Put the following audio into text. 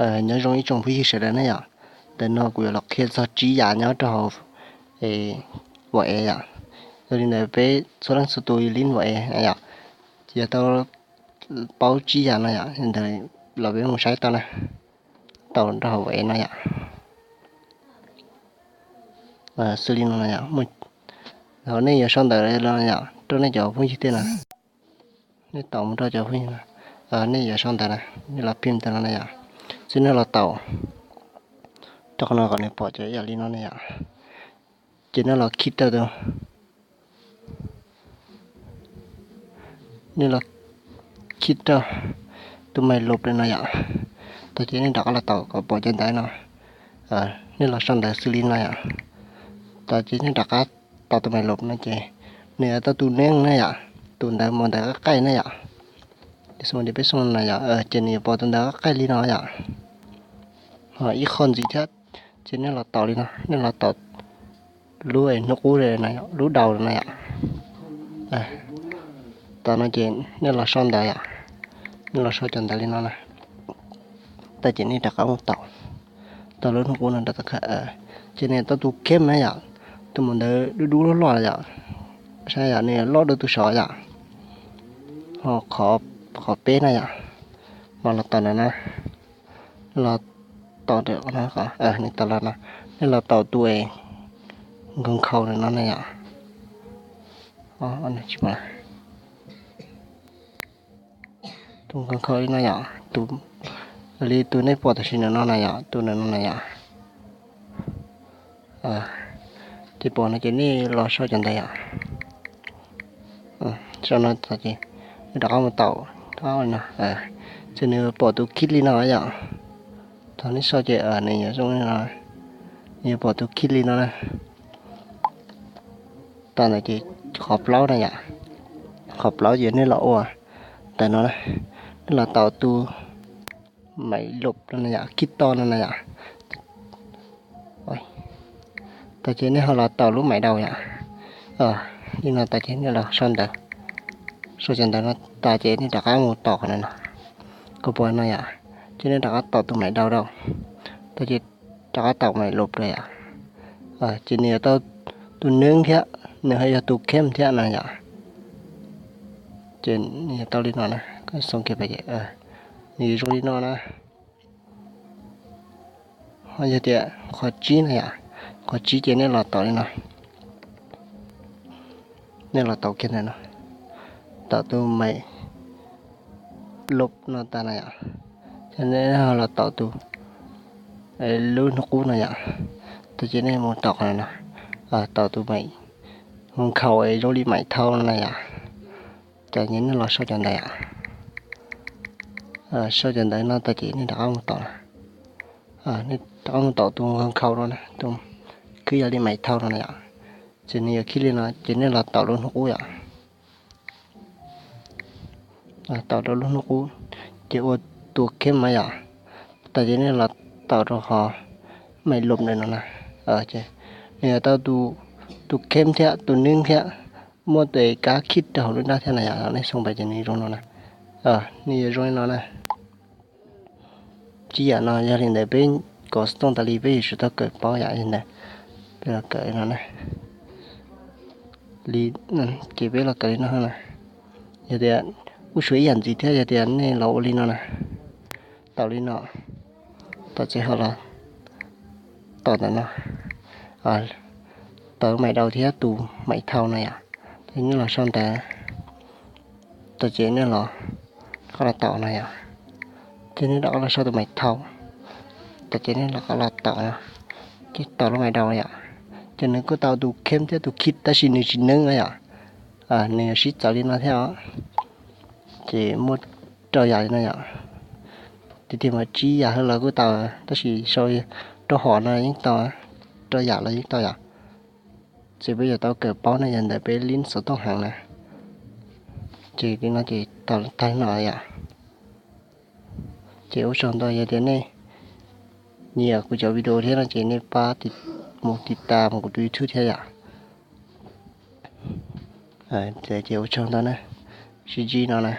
Nyob zoo ib tsoom phooj ywg sawv daws na yom. Ntawm no kuv yuav los qhia txog tsib yam nyob rau hauv vauv ev yom. Yog li ntawd peb txhua leej txhua tus li vauv ev na yom, ces yuav tau paub tsib yam no yom. Ntawd los peb mus saib tau na, tau rau hauv vauv ev no yom. Xws li no no yom, nej yuav sau ntawv no yom, rau nej cov phooj ywg tej na. Nej tau mus rau cov phooj ywg no, nej yuav sau ntawv na, nej los phim ntawv no na yom. Ces nej los taus rau qhov no kom nws pom cov yam li no na yom. Ces nej los khij rau tus, nej los khij rau tus mais lub no yom. Tag ces nej rov qab los taus kom pom cov ntawv no. Nej los sau ntawv xws li no yom. Tag ces nej rov qab taus tus mais lub no ces nws yuav tau tus neeb na yom, tus ntawv mus ntawv qab qaij na yom. Xws li peb xoo no yom, ces nws yuav pom tus ntawv qab qaij li no yom. Ho ib qho ntxiv thiab, ces nej los taus li no, nej los taus lub hnub qub, lub daus no yom. Tau no ces nej los sau ntawv yom, nej los sau cov ntawv li no na. Tag ces nej rov qab mus taus, taus lub hnub qub no rau tom qab, ces nws yuav tau tus kheb na yom, tus mus ntawv dub dub loj loj yom, saib yom, nws yuav loj dua tus saud yom. Ho qhov peb na yom, mas los taus ntawm no, los taus, nws tau los no, nej los taus tus es nkhaus nkhaus no na yom. Tus nkhaus nkhaus li no yom, tus, li tus nej pom tam sim no na yom, tus no na yom. Ces pom no ces nej los sau cov ntawv yom. Sau no ces nej rov qab mus taus, no, ces nws pom tus khib li no yom. Thaum nej sau ces nws yuav zoo li no, nws yuav pom tus khib li no na. Tau ntawd ces qhov plaub na yom, qhov plaub ces nej los ua ntawm no na, nej los taus tus mais lub no na yom, khib to no na yom. Tag ces nej ho los taus lub mais daus yom. Li no tag ces nej los sau ntawv, sau cov ntawv no tag ces nej rov qab mus taus qhov no, kom pom no yom. Ces nej rov qab taus tus mais daus rau, tag ces rov qab taus mais lub rau yom. Ces nws yuav tau tus neeb thiab nws ho yog tus kheb thiab no yom. Ces nws yuav tau li no na, xoo kiag pem ces nws yuav zoo li no na. Ho yog tias qhov tsib na yom, qhov tsib ces nej los taus li no, nej los taus kiag ntawm no, taus tus mais lub no tag na yom, ces nej ho los taus tus lub hnub qub no yom. Tag ces nej mus taus qhov no, taus tus mais nkhaus es zoo li mais thau no na yom. Ces nej los sau cov ntawv, sau cov ntawv no tag ces nej rov qab mus taus, nej rov qab mus taus tus nkhaus nkhaus no na, tus khib yog li mais thau no na yom. Ces nws yuav khib li no ces nej los taus lub hnub qub yom. Taus rau lub hnub qub, ces ua tus kheb mas yom. Tag ces nej los taus rau qhov mais lub ntawm no na, ces nws yuav tau tus kheb thiab tus neeb thiab muaj tus kab khib rau hauv lub nrab thiab na yom, nej xoo pem ces nws zoo no na, nws yuav zoo li no na. Tsib yam no yog li ntawd peb kov xov tooj tas li peb yuav tsum tau kawm paub yom, li ntawd peb los kawm li no na. Li, ces peb los kawm li no na. Yog tias kuj tshuav ib yam ntxiv thiab, yog tias nej los ua li no na, taus li no, taus ces ho los taus ntawm no, taus mais daus thiab tus mais thau na yom. Ces nej los sau ntawv, taus ces nej los, qab los taus no yom. Ces nej rov qab los sau tus mais thau, taus ces nej los qab los taus no, ces taus lub mais daus yom. Ces nws kuj tau tus kheb thiab tus khib tab sis nws tsis neeb na yom. Nws yuav sib txawv li no thiab os. Ces muaj rau yam li no yom. Tiag tiag mas tsib yam los kuj tau, tab sis sau rau hom no yeej tau, rau yam los yeej tau yom. Ces peb yuav tau kawm paub na, yog ntawm peb lib xov tooj heev na. Ces li no ces tag no yom. Ces ua tsaug ntau, yog tias nej nyiam kuv cov video thiab no ces nej pab mus tiv tas mus kuv tus YouTube thiab yom. Ces ua tsaug ntau na, sib ntsib no na.